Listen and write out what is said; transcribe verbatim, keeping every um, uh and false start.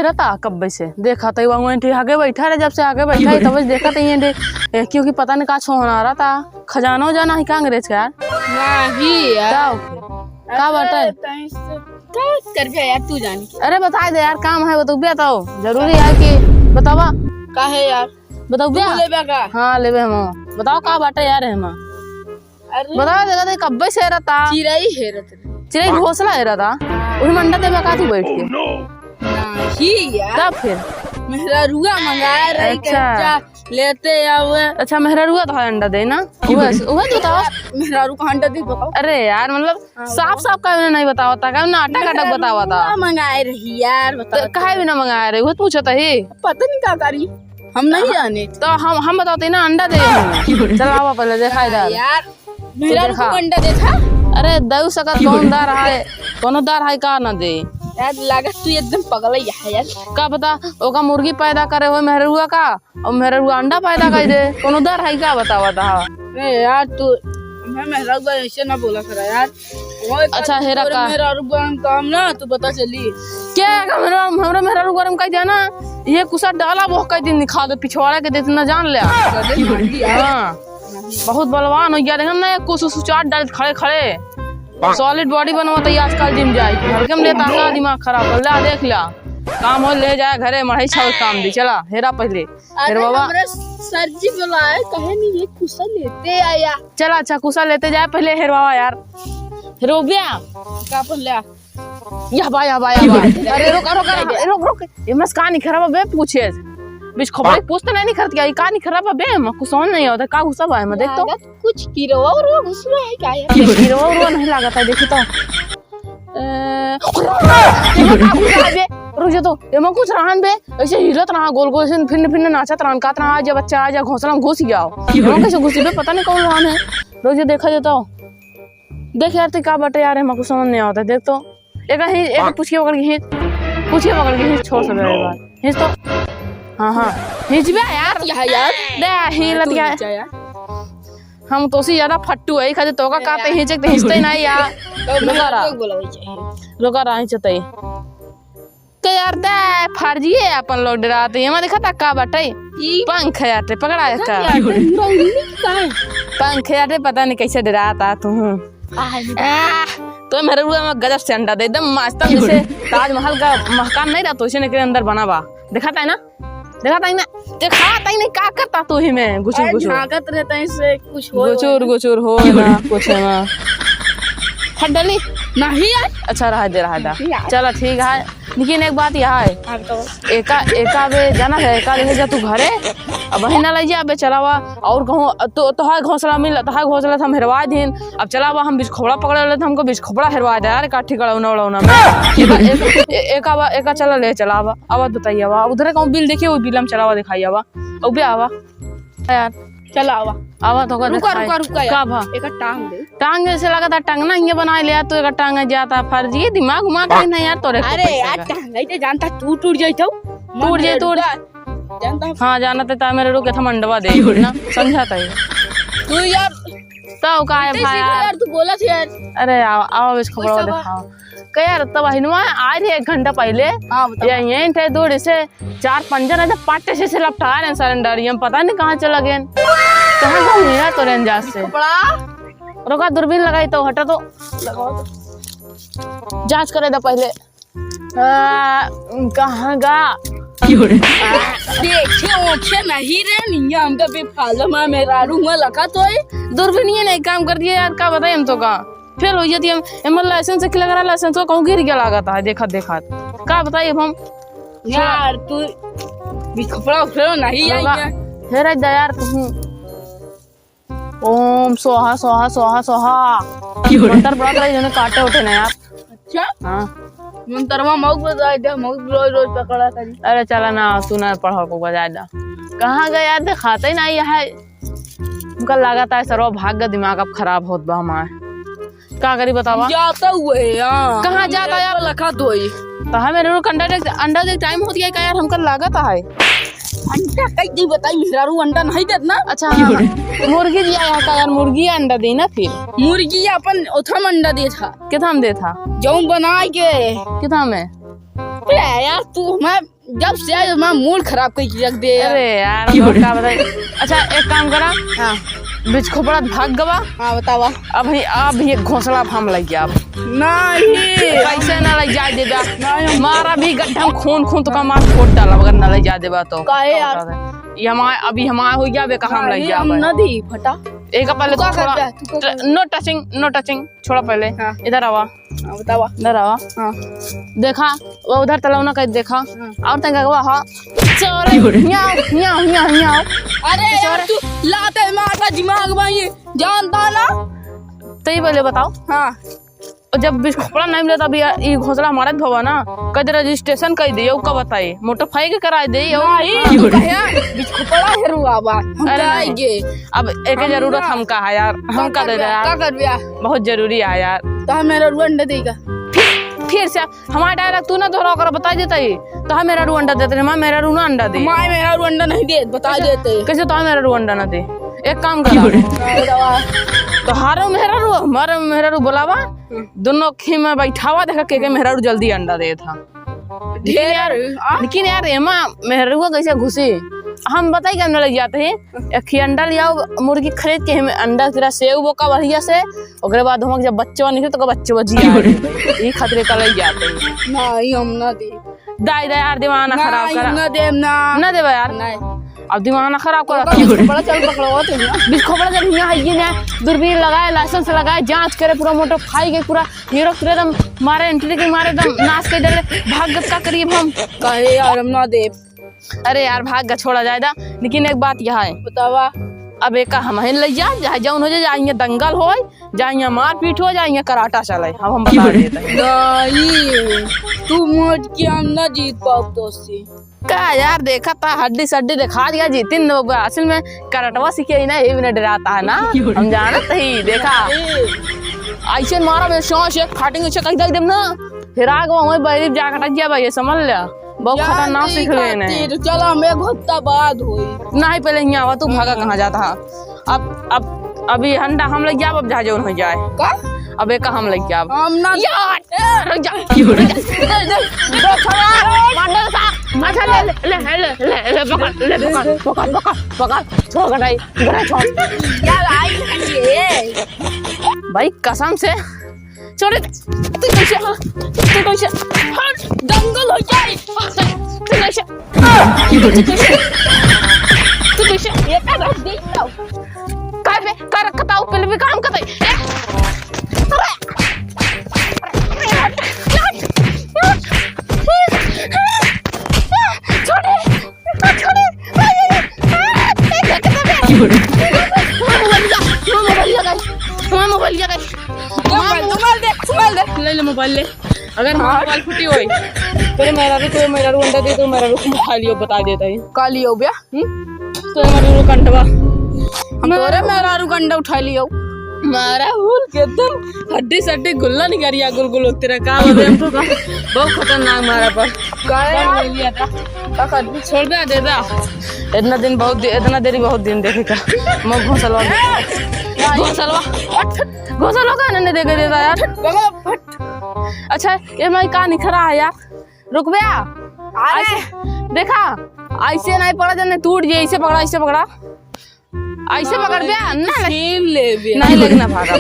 रहता कब्बे से। देखा तो वहाँ आगे बैठा रहे, जब से आगे बैठा है, तब से देखा तो ये दे-, ए, क्योंकि पता नहीं का छोहना रहता। खजाना उजाना है का अंग्रेज का यार? नहीं यार। का? का बाटे? अरे, तैं से का करबे यार, तू जान के। अरे, बताइ दे यार, काम है, बतउबे तो। जरूरी है कि बतावा। का है यार? बतउबे? तू लेबे का? हाँ, लेबे हम। बताओ, का बाटे यार, एमा? अरे। बताओ, देखा तो कब्बे से रहता। चिरई हेरत रहे। चिरई घोंसला हेरता। उही में अंडा देबे का तू बैठ के? नहीं यार। तब फिर? मेहरारुआ मंगाए रही, अच्छा। कच्चा लेते आवे। अच्छा, मेहरारुआ तो है अंडा दे ना? उहे, उहे तो बताओ। मेहरारू का अंडा दे बताओ। अरे यार, मतलब, हाँ, साफ साफ काहे नहीं बतावता, काहे नाटक नाटक बतावता? मंगाए रही यार, बताओ तो। काहे भी ना मंगाए रही, वो पूछत ही। पता नहीं का करी, हम नहीं जाने। तो हम, हम बतावते ना, अंडा दे। चल आवा पहले, देखा इधर। यार, तो मेहरारू देखा। को अंडा देत है? अरे, दऊ सकत कौन दार है, कोनो दार है का ना दे? यार, लागत तू एकदम पगला ही है यार। का पता, ओका मुर्गी पैदा करे होए मेहरारुआ का, और मेहरारुआ अंडा पैदा कर दे, कोनो दार है का बतावा था? अरे यार, तू, मैं मेहरारू का ऐसे ना बोला करा यार। ओए, अच्छा, हेरा तोरे का? मेहरारू का काम ना, तू पता चली। क्या का मेहरा-, हमरा मेहरारू का काम कह दिया ना, ये कुसा डाला वो कह दिन निकाल दे, पिछवाड़ा के दे, इतना जान ले। हाँ। बहुत बलवान हो गया, देखा ना, कुछ सुचार डाल खड़े खड़े। Solid body बनवा तो ये आजकल gym जाए। हल्के में लेता का दिमाग खराब कर ले, देख ले। काम हो ले जाए घरे, मढ़ई छाव काम दी। चला, हेरा पहले। अरे हेर बाबा। हमरे सर जी बुलाए, कहे नहीं ये कुसा लेते आया। चला, अच्छा, कुसा लेते जाए पहले, हेर बाबा यार। हेर बाबा। का पहले? या बा, या बा, या बा। अरे रुक, रुक, रुक, रुक, रुक। ये मस का नहीं खराब बे, पूछे। बीच खबर पूछ तो नहीं, नहीं खरीद गया, ये का नहीं खराब बे, मैं कुछ समझ नहीं आता, का गुस्सा बा, मैं देख तो। लागत कुछ किरवा उरवा घुसवा है का यार? किरवा उरवा नहीं लागत है, देखी तो। ए, एमा का घुसा बे? रुक जा तो, एमा कुछ रहन बे, ऐसे हिलत रहा, गोल गोल, ऐसे फिरने फिरने नाचत रहन, कात रहा, "आजा बच्चा, आजा, घोंसला में घुस गया हो।" एमा कैसे घुसी बे, पता नहीं कौन रहन है। रुक जा, देखा जाता हो। देख यार, ते का बटे यार, हमको समझ नहीं आवता। देख तो, एक ही, एक पूछिए पकड़ के खींच, पूछिए पकड़ के खींच, छोड़ सब एक बार। खींच तो। हाँ, हाँ। खींच बे यार। या यार। दे, हिलत तू क्या है? खींचा यार। हम तो उसी ज्यादा फट्टू है, खाली तोका काते खींचे, ते खींचते नहीं यार। तो मैं रुका रहा। लोग बोला वही चाहिए। रुका रहा, खींचते ही। तो यार दे, फर्जी है अपन लोग डराते। एमा देखा था का बाटे? ई पंख है आटे, पकड़ा है का? यार, डराउनी का है? पंख है आटे, पता नहीं कैसे डराता तू। आ, है। आ, तो मेहरारू में गजब से अंडा दे, एकदम मस्त, जैसे ताजमहल का मकान नहीं रहता, वैसे निकले अंदर बना बा। देखा था ना? देखा था ना? देखा था ही नहीं, का करता तू ही में? गुचुर, अरे, गुचुर। झांकत रहता है, इससे कुछ हो गुचुर, गुचुर हो ना, कुछ ना। फट डाली? नहीं यार। अच्छा, रहा दे, रहा दे। नहीं यार। चला, ठीक है। लेकिन एक बात यह है, हाँ, बताओ। एका, एका बे जाना है, एका लेके जा तू घरे, अब वही ना ले जा बे, चलावा, और कहूँ तो, तोहार घोंसला मिल, तोहार घोंसला हम हेरवा दीन, अब चलावा, हम बिचखोपड़ा पकड़े वाले, तो हमको बिचखोपड़ा हेरवा दे यार, काठी कड़ौना उड़ौना में। एका, एक, ए-, एका बा, एका चला ले, चलावा, अब बताइए, अब उधरे कहूँ बिल देखिए, वो बिल हम चलावा दिखाई आवा, अब बे आवा। यार। चल आवा। आवा तो का रुका, दिखाई। रुका, रुका यार। का भा? एक टांग दे। टांग जैसे लगा था, टंगना ही बनाए ले यार, तू एक टांग जाता फर्जी, दिमाग उमाग नहीं ना यार तोरे को अरे पैसा यार, का। टांग नहीं तो जानता, टूट, टूट जाई तो। टूट जाई, टूट। जानता। हाँ, जानत है, ता मेरे रुके था मंडवा दे ना, समझा था ये। तू यार, तो का है उल्टे भाई सीधे यार? यार, तू बोला था यार। अरे आओ, आओ, इस खबरवा दिखाओ। का यार, तब हिनवा आए रहे एक घंटा पहले। हाँ, बताओ। या यहीं थे दूर से चार पाँच जन ऐसे पाटे से, से लपटा रहे हैं surrender। ये हम पता नहीं कहाँ चला गए। कहाँ गए हैं यार तो रेंजास से? कपड़ा। रुका, दूरबीन लगाई तो, हटा तो। लगाओ तो। जांच करे दा पहले। आ, कहाँ गा? देखे ओखे नहीं रे, निया हमका बेफालतू में मेहरारू हुआ लगा तो है। दूरबीन ये नहीं काम कर दिया यार, का बताए हम तो का। फेल हो जाती हम। एमर लाइसेंस से लग रहा, लाइसेंस को कहूँ गिर गया लागत है, देखत, देखत। का बताई अब हम? यार, तू भी खपड़ा उखड़ा नहीं आई होगा। है। हे रे दयार, तू। ओम स्वाहा, स्वाहा, स्वाहा, स्वाहा। क्यों रे? मंत्र पढ़त रही, जने काटे उठे ना यार। अच्छा? हाँ। मंत्रवा मौक बताए दे, मौक रोज रोज पकड़ा करी। अरे चला ना, तू ना पढ़ो को बजाए दा। कहाँ गया यार, दिखाते ही नहीं है। हमका लागत है सरवा भाग का दिमाग अब खराब होत बा हमार। का करी बतावा? जाता हुए, हाँ। कहाँ जाता यार? लखा धोई। तो हमें रो अंडा दे, अंडा दे टाइम होत गया का यार, हमका लागत है। अंडा कई दी बताई, मेहरारू अंडा नहीं देत ना। अच्छा, हाँ, हाँ। मुर्गी दिया यहाँ का यार, मुर्गी अंडा दे ना फिर। मुर्गी अपन ओथम अंडा देत हा। कितना में देत हा? जौन बनाए के। कितना में? अरे यार, तू हमार, जब से आए, हमार मूड खराब कइके रख दे यार। अरे यार, का बताई? अच्छा, एक काम करा। हाँ। बीच खोपड़ा भाग गवा। हाँ, बतावा। अभी, अभी एक घोंसला हम लइ जाब। नहीं। कैसे ना लइ जाए देबा? नहीं, हम मारा भी गड्ढा में खून, खून तो का मार फोड़ डाला, अगर ना लइ जाए देबा तो। काहे यार? ये हमार, अभी हमार होइ जाबे, का हम लइ नहीं, जाब? हम ना दी फटा। एक पहले तू तो का थोड़ा करबे? तू का करबे? No touching, no touching। छोड़ा पहले। हाँ। इधर आवा। हाँ, बतावा। इधर आवा। हाँ। देखा, वो उधर तलौना कइ देखा। हाँ। और तंग गवा, हाँ। Sorry। न्याव, न्याव, न्याव, न्याव। अरे यार, sorry। तू लाते मारता दिमाग में ये, जानता ना? तो ये पहले बताओ। हाँ। और जब बीच खोपड़ा नहीं मिला, तब ये, ये घोंसला हमारा भवा ना, कद registration कइ दे, का बताई? Modify के कराइ दे, यो। नहीं, हाँ। तू कहे, बीच खोपड़ा हेरुआ बा, हम अरे कराएंगे। अब एके हम जरूरत ना। हमका है यार, हम का का दे दे करबे, यार? का करबे? बहुत जरूरी है यार। तो हम मेहरारू अंडा देगा। फिर, फिर से हमार dialogue तू ना दोहरावा कर, बताइ देता ही। तो हम मेहरारू अंडा देते, हमार मेहरारू ना अंडा दे। हमार मेहरारू अंडा नहीं दे, बताइ देते। कैसे तो हम मेहरारू अंडा ना दे? एक काम करा। बतावा। तोहारो मेहरारू, हमारो मेहरारू बोलावा। हम्म। दोनों खी में बैठावा, देखा के, के मेहरारू जल्दी अंडा देत हा। लेकिन यार, ढेर, आ? लेकिन यार, एमा मेहरारू कैसे घुसी? हम बताई के अंडा लइ जाते हैं। एक ही अंडा लियाओ, मुर्गी खरीद के, हम अंडा तेरा सेव बोका बढ़िया से, ओकरे बाद हम जब बच्चवा निकले तो बच्चवा जिया। ई खतरे का लइ जाते हैं। नहीं, हम ना दे। दाई, दाई, यार दिमाग ना खराब नहीं, करा। ना देब ना। ना देबा यार। नहीं। अब दिमाग ना खराब करा। ओकर बीच खोपड़ा चल पकड़वा तू ना। बीच खोपड़ा चल हियाँ है, ये ना, दूरबीन लगाए, license लगाए, जाँच करे, पूरा modify के, पूरा हीरो पूरा एकदम मारे, entry के मारे एकदम नाश कर देले। भाग गत का करिए हम। काहे यार, हम ना देब। अरे यार, भाग गा, छोड़ा जाए दा। लेकिन एक बात यह है। बतावा। अब एका हमहिन लइ जा, चाहे जौन हो जाए, चाहे यहाँ दंगल होए, चाहे यहाँ मारपीट हो, चाहे यहाँ कराटा चले, हम, हम बता देते हैं। नहीं, तू मोट के हम ना जीत पाउब तोसे। का यार, देखा था, हड्डी सड्डी दिखा दिया, जीतिन लोग बा। असल में कराटवा सीखे ही ना, ये भी ना डराता है ना, हम जानत ही, देखा। ए। ऐसे मारा, मेरे सांस एक फाटिंग से कहीं दे देम ना, फिर आग वहीं बैरी जा कटक गया भाई, ये समझ लिया। बहुत खतरनाक सीख लेने। चल, हम एक हफ्ता बाद होई। नहीं, पहले यहाँ आवा, तू भागा कहाँ जाता है? अब, अब, अभी हंडा हम लइ जाब, अब जा जौन हो जाए। का? अब एका हम लइ जाब। हम ना यार, ए! रुक जा, रुक जा। दे, दे, दे, छोड़ा, मार दे सा। अच्छा, ले, ले, पकड़, ले, पकड़, पकड़, पकड़, पकड़, छोड़, गटाई, गटाई, छोड़। क्या भाई, ये? भाई, कसम से, छोड़े, तू कैसे, हाँ? तू कैसे, हाँ, दंगल हो जाए। तू कैसे, हाँ, तू कैसे, तू कैसे, ये का रख दे, लो। काय बे, का रखता हूँ, पहले भी काम करता है। ए, अरे, छोड़े। छोड़े, अरे, अरे, अरे, अरे, अरे, अरे, मोबाइल लिया, मोबाइल लिया, guys। मोबाइल लिया, guys। मोबाइल, मोबाइल दे, मोबाइल दे। ले ले, मोबाइल ले। अगर हमारा मोबाइल फूटी होई, तो मेहरारू, तो मेहरारू अंडा दे, तो मेहरारू को खा लियो, बता देता है। का लियो बे? हम्म? तो मेहरारू का अंडवा। हम तोरे मेहरारू का अंडा उठा लियो। मारा भूल के तुम हड्डी सड्डी गुल्ला निकालिया, गुलगुल होते रहे, का बोले हमको का? बहुत खतरनाक मारा पर। काहे? ले लिया था। का कर दी? छोड़ दे, दे दे। इतना दिन बहुत दे-, इतना देरी बहुत दिन देखे का। मैं घोंसलवा दे-, घोंसलवा, हट, हट, घोंसलवा का नहीं देखे देता यार। हट, हट। अच्छा, ये मैं का निखरा है यार? रुक बे। अरे। ऐसे, देखा, ऐसे नहीं पकड़ा, जने टूट जाए, ऐसे पकड़ा, ऐसे पकड़ा। ऐसे पकड़ बे, ना, ना। छीन ले बे। नहीं, लेकिन ना भागा।